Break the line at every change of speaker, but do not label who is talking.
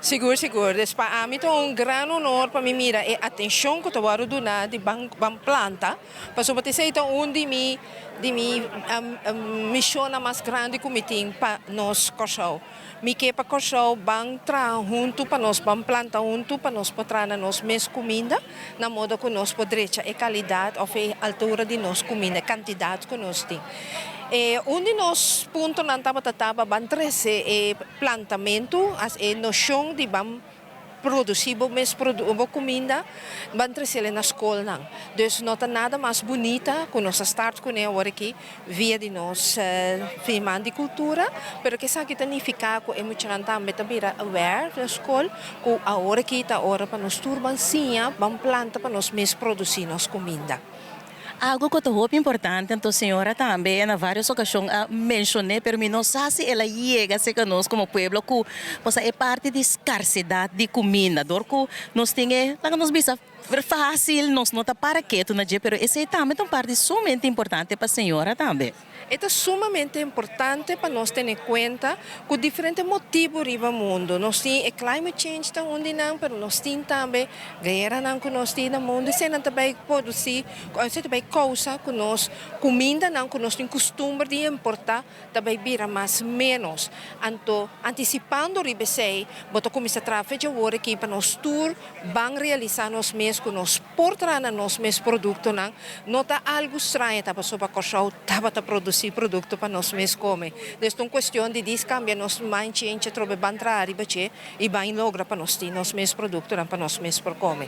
Sigur, sigur. Dus pa mi ta un gran honor pa mi mira e atenshon ku ta wòrdu duna di ban ban planta. Pasobra esei ta un di mi mishon mas grandi ku mi tin pa nos Kòrsou. Mi ke pa Kòrsou ban traha huntu pa nos ban planta huntu pa nos por traha nos mes kuminda, na moda ku nos por drecha e kalidat òf e altura di nos kuminda, kantidat ku nos tin. Un di nos puntonan tabata ban trese e plantamentu, as e noshon di ban produsí bo mes bo kuminda, ban trese na skolnan. Dus no ta nada mas bunita ku nos start kuné awor aki via di nos Siman di Kultura, pero ku esaki ta nifiká ku e muchanan tambe ta bira aware na skol, ku awor aki ta ora pa nos tur ban siña, ban planta pa nos mes produsí nos kuminda.
Algu ku ta hopi importante, anto señora tambe na vários okashon a menshoná, pero mi no sa si el a yega serka nos komo pueblo ku, osea, e parti di skarsedat di kuminda. Dor ku nos tin, laga nos bisa fásil, nos no ta para ketu na dje, pero esei tambe ta un parti sumamente importante pa señora tambe.
Ta sumamente importante pa nos tene kuenta ku diferente motibu riba mundu. Nos tin e climate change ta un di nan, pero nos tin tambe gueranan ku nos tin na mundu. Eseinan tambe produsí, esei tambe kousa ku nos kumindanan ku nos tin kustumber di importá tambe bira mas menos. Anto, antisipando riba esei, bo ta kuminsá traha awor aki pa nos tur ban realisá nos mes ku nos por traha nos mes produktonan, no ta algu straño, ta pasobra Kòrsou tabata produsí produkto pa nos mes kome. Dus un kuestion di djis kambia nos mind change trobe ban traha riba dje i ban logra pa nos tin nos mes produktonan pa nos mes por kome.